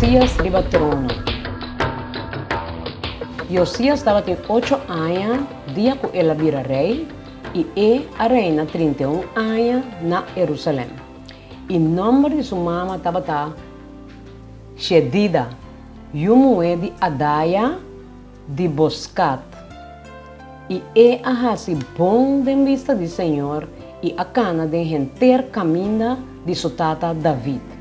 Yosías riba trono. Yosías tabatin ocho aña dia ku el a bira rei, i e a reina 31 aña na Herusalèm. I nòmber di su mama tabata Shedida, yu muhé di Adaya di Boskat. I e a hasi bon den bista di señor i a kana den henter kaminda di su tata David.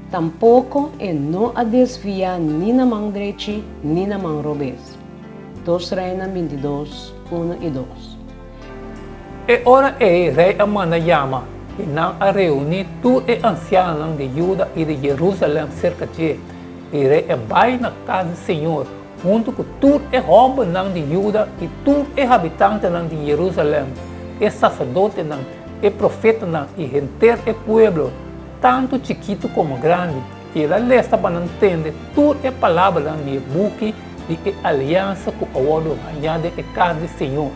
Tampoko e no a desviá ni na man drechi ni na man robes. Dos Reinan bintidos, unu i dos. E ora ei rei a manda yama, i nan a reuní tur e ansianonan di Juda i di Jerusalèm serka dje. I rei a bai na kas di señor huntu ku tur e hòmbernan di Juda i tur e habitantenan di Jerusalèm, e saserdotenan, e profetanan i henter e pueblo, tantu chikitu komo grandi, i el a lesa pa nan tende tur e palabranan di e buki di e aliansa ku a wòrdu hañá den e kas di señor.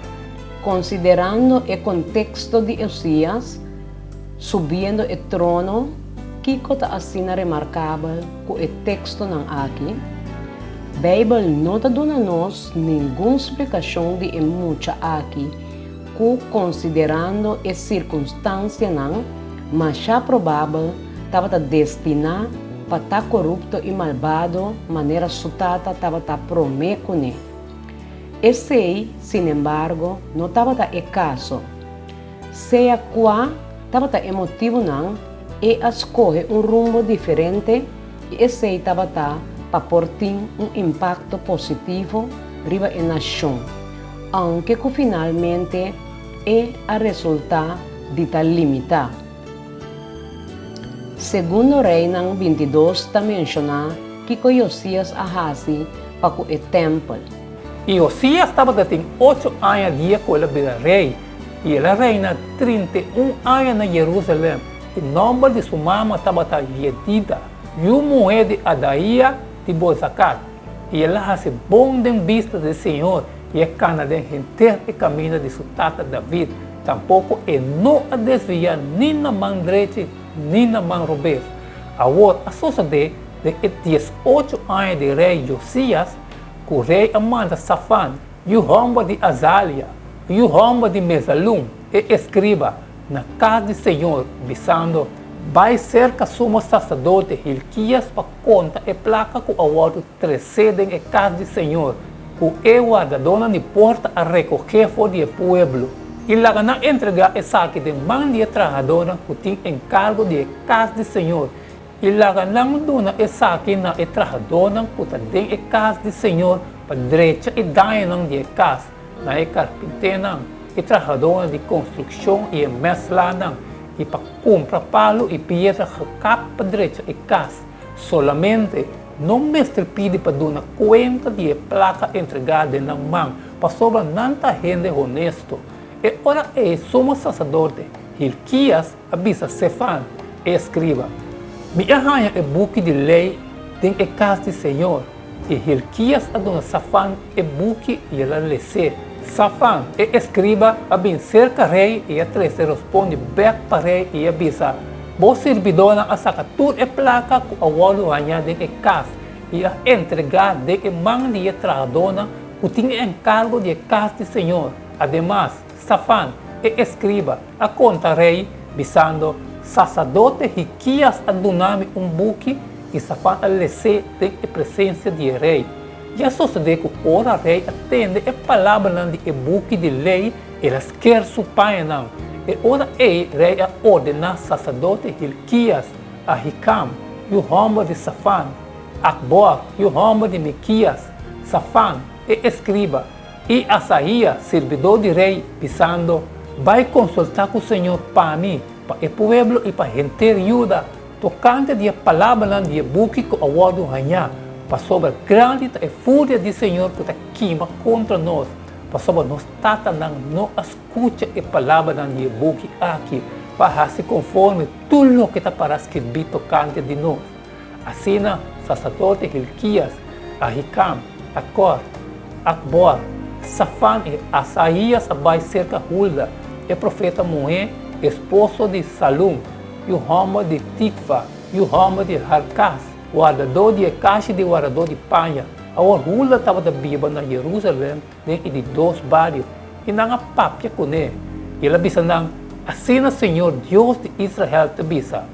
Konsiderando e konteksto di Osias subiendo e trono, kiko ta asina remarkabel ku e tekstonan aki? Beibel no ta duna nos ningun splikashon di e mucha aki ku, konsiderando e sirkunstansianan, masha probabel tabata destiná pa ta korupto i malbado manera su tata tabata promé kuné. Esei, sinembargo, no tabata e kaso. Sea kua tabata e motibunan, e a skohe un rumbo diferente i esei tabata pa por tin un impakto positivo riba e nashon, ounke ku finalmente e a resultá di ta limitá. Segundo Reinan bintidos ta menshoná kiko Yosías a hasi pa ku e tèmpel. I Josías tabata tin ocho aña dia ku el a bira rei, i el a reina 31 aña na Jerusalèm. I nòmber di su mama tabata Jedida, yu muhé di Adaia di Bozakat. I el a hasi bon den bista di señor, i a kana den henter e kaminda di su tata David, tampoko e no a desviá ni na man drechi ni na man robes. Awor a sosodé den e diesocho aña di rei Josías, Ku rei a manda Safan, yu hòmber di Azalia, yu hòmber di Mesalum, e eskriba, na kas di señor, bisando, Bai serka sumo saserdote Hilkias pa konta e plaka ku a wòrdu tresé den e kas di señor, ku e wardadónan di porta a rekohé for di e pueblo, i laga nan entregá esaki den man di e trahadónan ku tin enkargo di e kas di señor, I laga nan duna esaki na e trahadónan ku ta den e kas di señor pa drecha e dañonan di e kas, na e karpinténan, e trahadónan di konstrukshon i e mèslánan, i pa kumpra palu i piedra gekap pa drecha e kas. Solamente, no mester pidi pa duna kuenta di e plaka entregá den nan man, pasobra nan ta hende honesto. E ora ei sumo saserdote Hilkias a bisa Sefan, e eskriba, Mi a haña e buki di lei den e kas di señor. I Hilkias a duna Safan e buki i el a les'é. Safan, e eskriba, a bin serka rei i a trese rospondi bèk pa rei i a bisa, Bo sirbidónan a saka tur e plaka ku a wòrdu hañá den e kas i a entregá den e man di e trahadónan ku tin e enkargo di e kas di señor. Ademas, Safan, e eskriba, a konta rei, bisando, Saserdote Hikias a duna mi un buki, i Safan a les'é den e presensia di e rei. I a sosodé ku ora rei a tende e palabranan di e buki di lei, el a sker su pañanan. E ora ei rei a ordená saserdote Hilkias, Ahikam, yu hòmber di Safan, Akbor, yu hòmber di Mikias, Safan, e eskriba, I Asaías, sirbidó di rei, bisando, Bai konsultá ku señor pa mi, pa e pueblo i pa henter Juda, tokante di e palabranan di e buki ku a wòrdu hañá, pasobra grandi ta e furia di señor ku ta kima kontra nos, pasobra nos tatanan no a skucha e palabranan di e buki aki pa hasi konforme tur loke ta pará skirbí tokante di nos. Asina saserdote Hilkias, Ahikam, Akor, Akbor, Safan i Asaías a bai serka Hulda, e profeta muhé, esposo di Salum, yu hòmber di Tikva, yu hòmber di Harkas. Wardadó di e kashi di wardadó di paña. Awor Hulda tabata biba na Jerusalèm den e di dos bario, i nan a papia kuné. I el a bisa nan, Asina señor Dios di Israel ta bisa,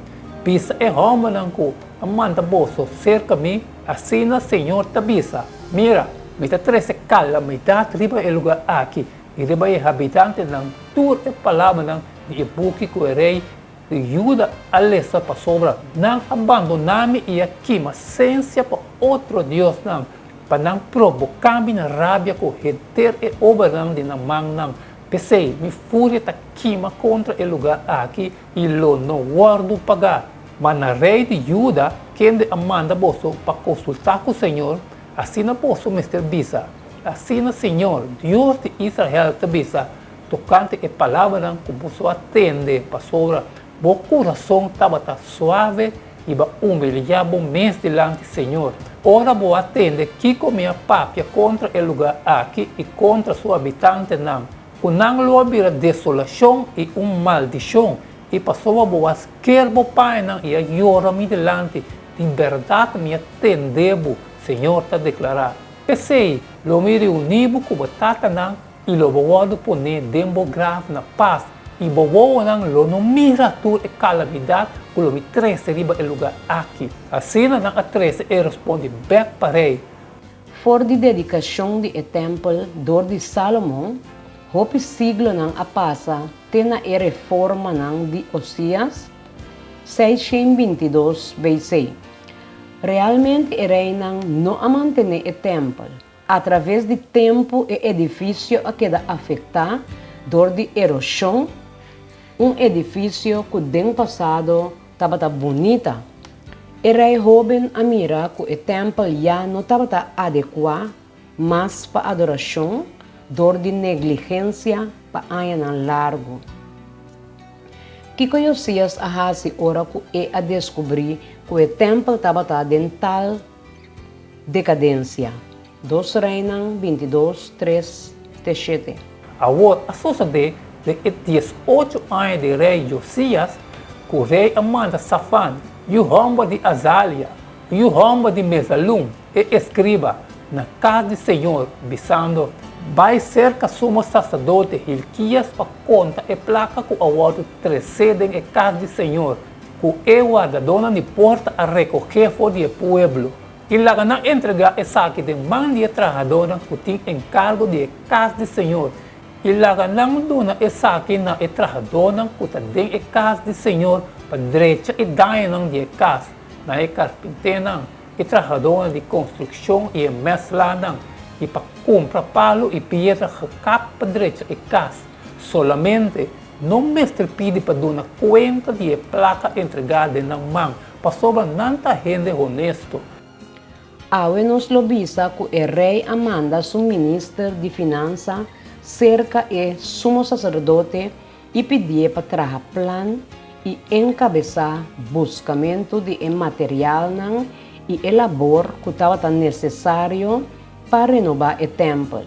Bisa e hòmbernan ku a manda boso serka mi, Asina señor ta bisa, Mira, mi ta trese kalamidat riba e lugá aki i riba e habitantenan, tur e palabranan di e buki ku e rei di Juda a lesa pasobra nan a bandoná mi i a kima sensia pa otro diosnan, pa nan proboká mi na rabia ku henter e obranan di nan mannan. P'esei, mi furia ta kima kontra e lugá aki i lo no wòrdu pagá. Ma na rei di Juda, kende a manda boso pa konsultá ku señor, asina boso mester bisa, Asina señor, Dios di Israel, ta bisa, Tokante e palabranan ku boso a tende, pasobra bo kurason tabata suave i bo a umiliá bo mes dilanti Señor, ora bo a tende kiko mi a papia kontra e lugá aki i kontra su habitantenan, ku nan lo a bira desolashon i un maldishon, i pasobra bo a sker bo pañanan i a yora mi dilanti, di bèrdat mi a tende bo, Señor ta deklará. P'esei, lo mi reuní bo ku bo tatanan I lo bo wòrdu poné den bo graf na pas, i bo wowonan lo no mira tur e kalamidat ku lo mi trese riba e lugá aki. Asina nan a trese e respondi bèk pa rei. For di dedikashon di e tèmpel dor di Salomon, hopi siglonan a pasa te na e reformanan di Osias, 622 BC. Realmente e reinan no a mantené e tèmpel. Atraves di tempu e edifisio a keda afektá dor di eroshon, un edifisio ku den pasado tabata bunita. E rei hóben a mira ku e tèmpel ya no tabata adekuá mas pa adorashon dor di negligensia pa añanan largu. Kiko Yosías a hasi ora ku e a deskubrí ku e tèmpel tabata den tal Dekadensia, Dos Reinan 22, tres te shete. Awor a sosodé den e diesocho aña di rei Josias, ku rei a manda Safan, yu hòmber di Azalia, yu hòmber di Mesalum, e eskriba, na kas di señor, bisando, Bai serka sumo saserdote Hilkias pa konta e plaka ku a wòrdu tresé den e kas di señor, ku e wardadónan di porta a rekogé for di e pueblo, i laga nan entregá esaki den man di e trahadónan ku tin enkargo di e kas di señor, i laga nan duna esaki na e trahadónan ku ta den e kas di señor pa drecha e dañonan di e kas, na e karpinténan, e trahadónan di konstrukshon i e mèslánan, i pa kumpra palu i piedra gekap pa drecha e kas. Solamente No mester pidi pa duna kuenta di e plaka entregá den nan man, pasobra nan ta hende honesto. Awe nos lo bisa ku e rei a manda su minister di finansa serka e sumo saserdote i pidié pa traha plan i enkabesá buskamentu di e materialnan i e labor ku tabata nesesario pa renobá e tèmpel.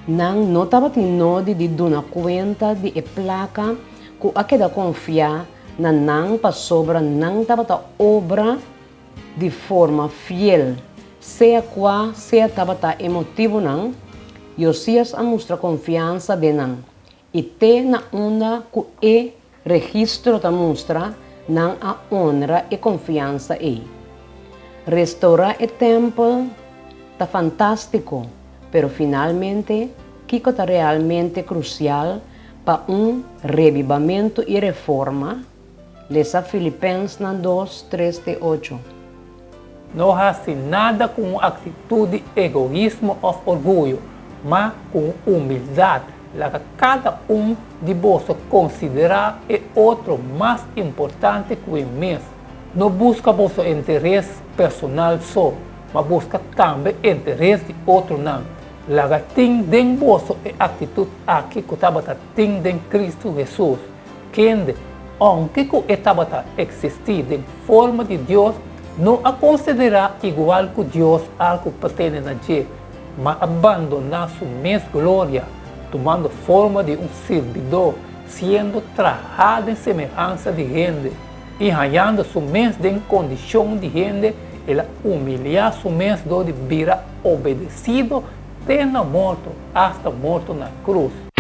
Nan no tabatin nodi di duna kuenta di e plaka ku a keda konfiá na nan pasobra nan tabata obra di forma fiel. Sea kua sea tabata e motibunan, Yosías a mustra konfiansa den nan, i te na unda ku e registro ta mustra, nan a onra e konfiansa ei. Restourá e tèmpel ta fantástiko, pero finalmente kiko ta realmente krusial pa un rebibamentu i reforma? Lesa Filipensnan dos, tres te ocho. No hasi nada ku un aktitut di egoismo òf orguyo, ma ku un humildat laga kada un di boso konsiderá e otro mas importante ku e mes. No buska boso interes personal so, ma buska tambe interes di otronan. Laga tin den boso e aktitut aki ku tabata tin den Kristu Hesus, kende, ounke ku e tabata eksistí den forma di Dios, no a konsiderá igual ku Dios algu pa tene na dje, ma a bandoná su mes gloria, tumando forma di un sirbidó, siendo trahá den semehansa di hende. I hañando su mes den kondishon di hende, el a humiliá su mes dor di bira obedesido te na morto, asta morto na krus.